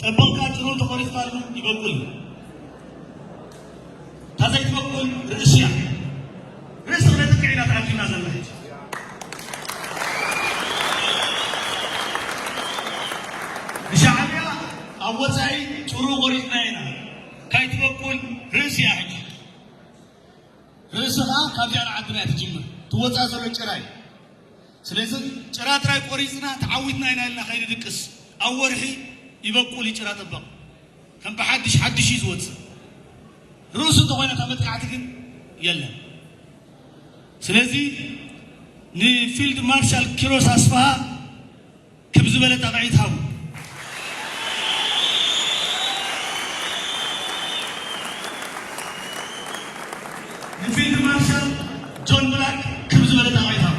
ጠበቕካ ጭሩ ተቆሪጽካሉ ይበቁል እዩ። እታ ዘይትበቁል ርእሲ እያ። ርእሲ ክነጥቅዕ ኢና ተኣኪብና ዘለና ሕጂ። ብሻዕብያ ኣብ ወጻኢ ጭሩ ቆሪጽና ኢና። ካይትበቁል ርእሲ እያ ሕጂ። ርእሲ ኸኣ ካብዚኣ ንዓድና እያ ትጅምር። ትወጻእ ዘሎ ጭራ እዩ። ስለዚ ጭራ ጥራይ ቆሪጽና ተዓዊትና ኢና ኢልና ከይንድቅስ፣ ኣብ ወርሒ ይበቁል እዩ ጭራ ጥበቕ። ከም ብሓድሽ ሓድሽ እዩ ዝወጽእ። ርእሱ እንተኾይነ ካብ መጥቃዕቲ ግን የለን። ስለዚ ንፊልድ ማርሻል ኪሮስ ኣስፍሃ ክብ ዝበለ ጣቕዒት ሃቡ። ንፊልድ ማርሻል ጆን ብላክ ክብ ዝበለ ጣቕዒት ሃቡ።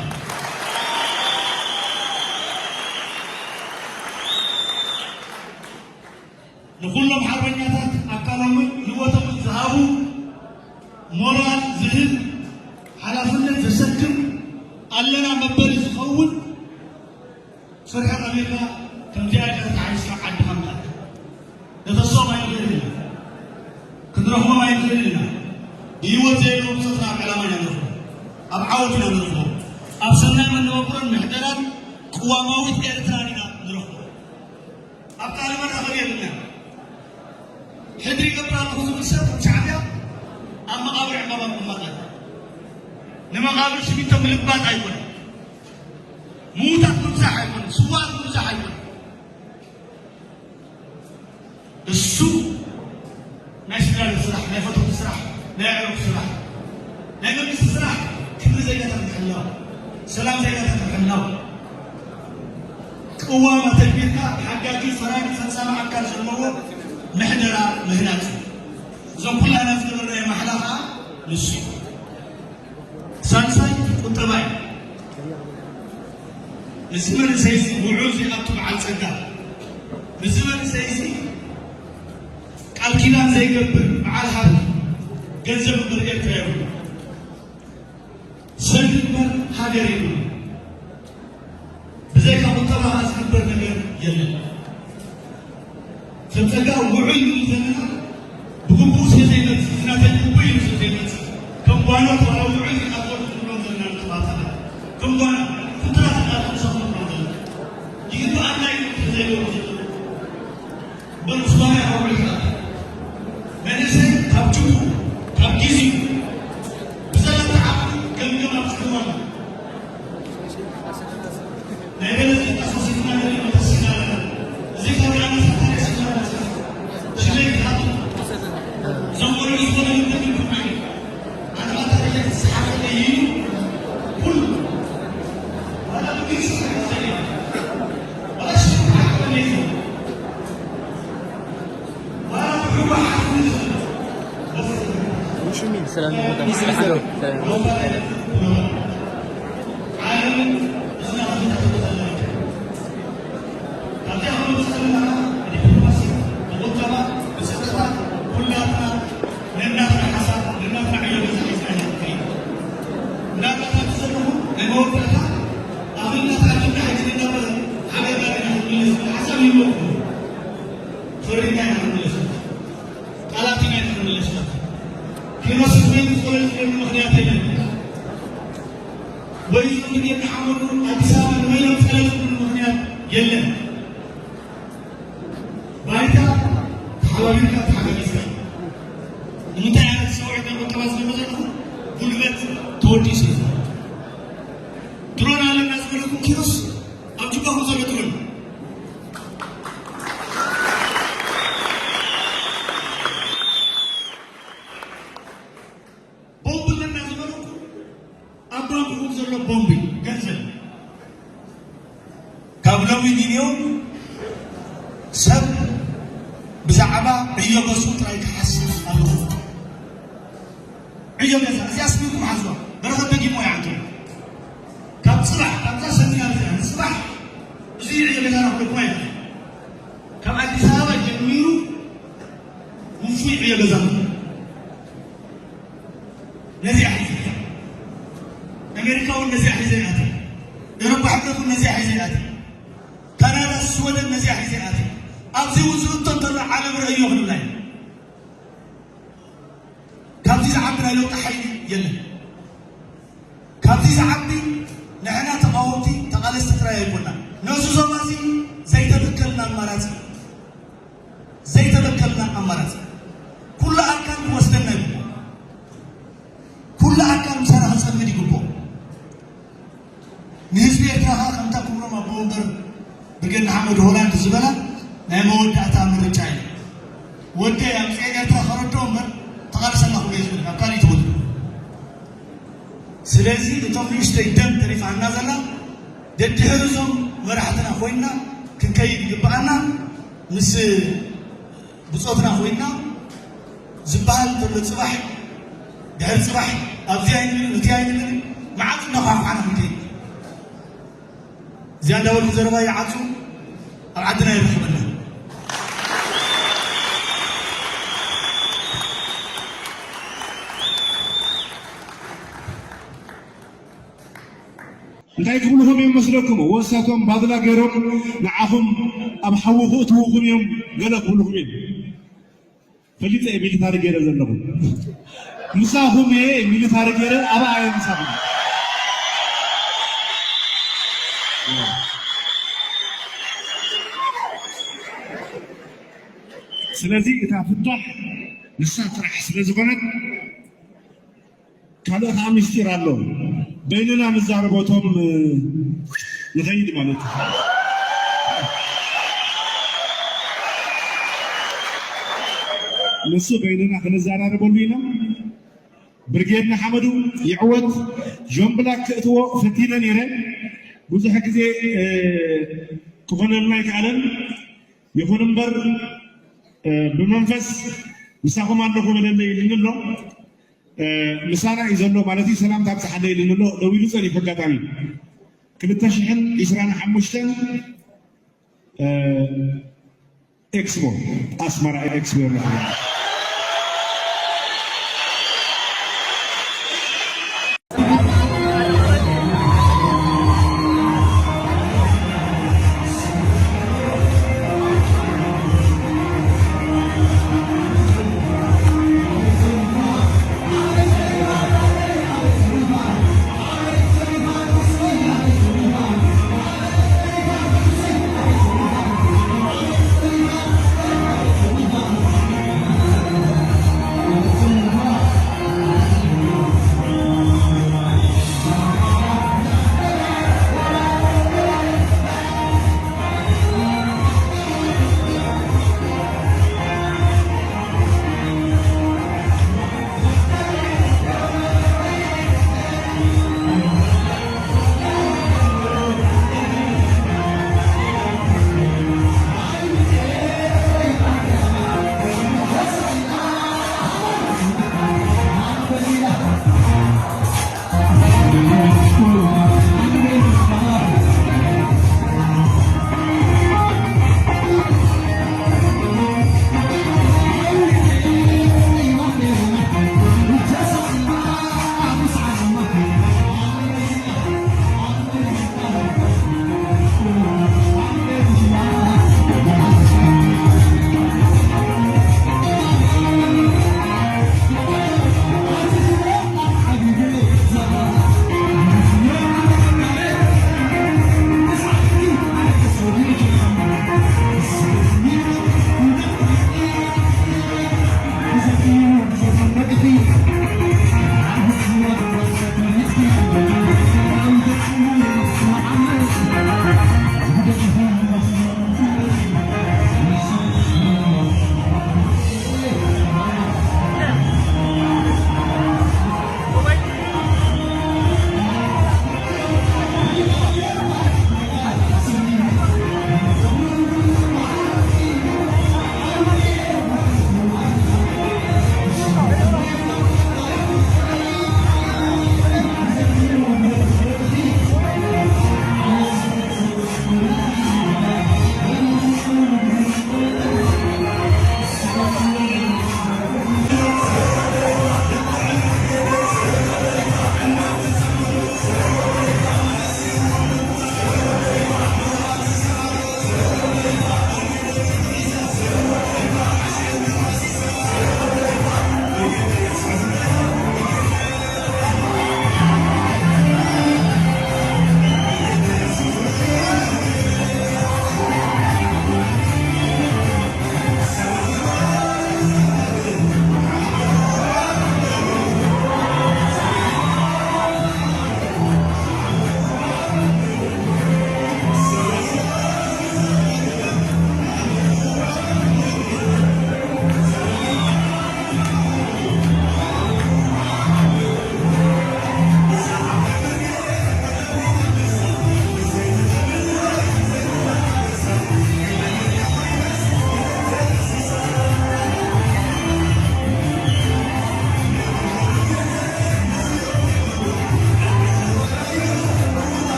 ንኹሎም ሓርበኛታት ኣካሎምን ህይወቶምን ዝሃቡ፣ ሞራል ዝህብ፣ ሓላፍነት ዘሰክም፣ ኣለና መበሊ ዝኸውን ፍርሒ ቀቢርካ ከምዚኣ ኢልካ ተተሓሒዝካ ዓድኻ ምኻድ። ነተስኦም ኣይንኽእልን ኢና። ክንረኽቦም ኣይንኽእልን ኢና። ብህይወት ዘየለዉ ብጾትና ኣብ ዕላማ ኢና ንረኽቦም። ኣብ ዓወት ኢና ንረኽቦም። ኣብ ሰናይ መነባብሮን ምሕደራን ቅዋማዊት ኤርትራን ኢና ንረኽቦም። ኣብ ካልእ መራኸቢ የብልናን። ሕድሪ ይገብር ኣለኹ ዝብል ሰብ ከም ሻዕብያ ኣብ መቓብር ዕምባባ ምቕማጥ ኣይኮነን። ንመቓብር ሽሚንቶ ምልባጥ ኣይኮነን። ምዉታት ምብዛሕ ኣይኮነን። ስዉኣት ምብዛሕ ኣይኮነን። እሱ ናይ ስድራ ቤት ስራሕ፣ ናይ ፈተውቲ ስራሕ፣ ናይ ኣዕሩኽ ስራሕ፣ ናይ መንግስቲ ስራሕ ክብሪ ዜጋታት ምሕላው፣ ሰላም ዜጋታት ምሕላው፣ ቅዋም ኣተግቢርካ ሓጋጊ ፈራሚ ፈጻሚ ኣካል ዘለዎ ምሕደራ ምህናጽ እዩ። እዞም ኩላና ዝገበርናዮ ማሕላ ኸኣ ንሱ እዩ። ሳልሳይ ቁጠባ እዩ። እዚ መንእሰይ እዚ ውዑል ዘይኣቱ በዓል ጸጋ፣ እዚ መንእሰይ እዚ ቃል ኪዳን ዘይገብር በዓል ሃብቲ፣ ገንዘብ እምበር ኤርትራ የብሉ። ሰልዲ እምበር ሃገር የብሉ። ብዘይካ ቁጠባ ዝግበር ነገር የለን። ሰብ ጸጋ ውዑል ንብል ዘለና ብግቡእ ስለ ዘይመጽእ፣ ናተይ ግቡእ ኢሉ ስለ ዘይመጽእ፣ ከም ጓኖት ዋላ ውዑል ኢልካ ትወርድ ንብሎም ዘለና ንጥባታ። ከም ጓኖት ፍጡራት ኢና ክንሰኽሮ ንብሎም ዘለና። ይግብኣና እዩ ስለ ዘይብሎም ዘሎ። እምበር ምስ ጓኖት ኣውዒልካ መንእሰይ ካብ ጅቡ፣ ካብ ጊዜኡ፣ ብዘለካ ዓቕሚ ገምግም ኣብ ዝግባእ። ቃላት ኢና ክንምለስ። ኪኖስ ንመን ዝጸለሉ ምኽንያት የለን። ወይ ዝምድር ሓመዱ ኣዲስ ኣበባ ንመን ዝጸለሉ ምኽንያት የለን። ባይታ ተሓባቢርካ ተሓጋጊዝካ። ንምንታይ ዓይነት ሰውዒት ናይ ቁጠባ ዝገብር ዘለኹ? ጉልበት ተወዲሱ እዩ። ድሮን ኣለና ዝበለኩም ኪኖስ ኣብ ጅባኹም ዘሎ ድሮን። ቦምብ ኣለና ዝበለኩም ኣብ ባንክኹም ዘሎ ቦምብ እዩ፣ ገንዘብ። ካብ ሎሚ ንዮም ሰብ ብዛዕባ ዕዮ ገዝኡ ጥራይ ክሓስብ ኣለዎ። ዕዮ ገዛ እዚኣ ስሚርኩም ሓዝዋ። በረኸት ደጊሞ ይዓንቱ። ካብ ጽባሕ፣ ካብዛ ሰሚናር እዚኣ ንጽባሕ እዚ ዕዮ ገዛ ረኽበኩም ኣይብልን። ካብ ኣዲስ ኣበባ ጀሚሩ ውፉይ ዕዮ ገዛ። ነዚኣ ሒዘ እያ። ኣሜሪካ እውን ነዚኣ ሒዘ እያ። ኤውሮፓ ሕብረት እውን ነዚኣ ሒዘ እያ። ካናዳ፣ ስወደን ነዚኣ ሒዘ እያ። ኣብዚ እውን እንተሎ ዓለም ርእዮ ክንብላ ኢና። ካብዚ ዝዓቢ ናይ ለውጢ ሓይሊ የለን። ካብዚ ዝዓቢ ንሕና ተቓወምቲ ተቓለስቲ ጥራይ ኣይኮና። ነዚ ዞባ እዚ ዘይተበከልና ኣማራፂ፣ ዘይተበከልና ኣማራፂ ኩሉ ኣካል ክወስደና ይግባእ። ኩሉ ኣካል ምሳና ክፀምድ ይግባእ። ንህዝቢ ኤርትራ ኸዓ ከምታ ክብሮም ኣቦ ወንበር ብርጌድ ንሓመዱ ሆላንድ ዝበላ ናይ መወዳእታ ምርጫ እዩ። ወደይ ኣብ ጽዕን ኤርትራ ከረድኦ እምበር ተቓልሰና ክብሎ ይኽእል ናብ ካልእ ትውልዲ። ስለዚ እቶም ንእሽተይ ደም ተሪፋና ዘላ ደድሕሪ እዞም መራሕትና ኮይንና ክንከይድ ይግብኣና። ምስ ብጾትና ኮይንና ዝበሃል እንተሎ ጽባሕ ድሕሪ ጽባሕ ኣብዚ ኣይንብልን እቲ ኣይንብልን መዓት እናኳዕኳዕና ክንከይድ። እዚኣ እንዳበልኩ ዘረባ ይዓጹ ኣብ ዓድና ይረኽበና። እንታይ ክብልኹም እዮም መስለኩም? ወሳቶም ባድላ ገይሮም ንዓኹም ኣብ ሓዊ ክእትውኹም እዮም ገለ ክብልኹም እዮም። ፈሊጠ እየ ሚሊታሪ ገይረ ዘለኹ። ምሳኹም እየ ሚሊታሪ ገይረ ኣበኣ እየ ምሳኹም። ስለዚ እታ ፍታሕ ንሳ ጥራሕ ስለ ዝኾነት ካልእ ከዓ ምስጢር ኣሎ። በይንና ንዛረቦ እቶም ንኸይድ ማለት እዩ። ንሱ በይንና ክንዘራረበሉ ኢና። ብርጌድ ንሓመዱ ይዕወት። ጆን ብላክ ክእትዎ ፈቲነ ነይረ። ብዙሕ ግዜ ክኾነልና ኣይከኣለን። ይኹን እምበር ብመንፈስ ምሳኹም ኣለኹ በለለይ ኢሉኒ ኣሎ። ምሳና እዩ ዘሎ ማለት እዩ። ሰላምታ ኣብፅሓለይ ኢሉኒ ኣሎ። ደዊሉ ፀኒሑ ኣጋጣሚ ክልተ ሽሕን ዕስራን ሓሙሽተን ኤክስፖ ኣስመራ ኤክስፖ ይረኸበና።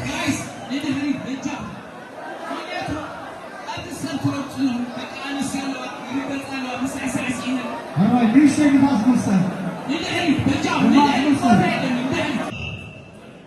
ጋይስ፣ ንድሕሪት በጃኹም። ምኽንያቱ ኣብዚ ሰብ ትረግጹ ዘለኹም ደቂ ኣንስትዮ ኣለዋ፣ ይርገጻ ኣለዋ፣ ምስዕስዕ ስኢነን። ሕራይ፣ ንእሽተይ ንፋስ ንውሰድ። ንድሕሪት በጃኹም፣ ንፋስ ንድሕሪት ንውሰድ። ቦታ የለን፣ ንድሕሪት።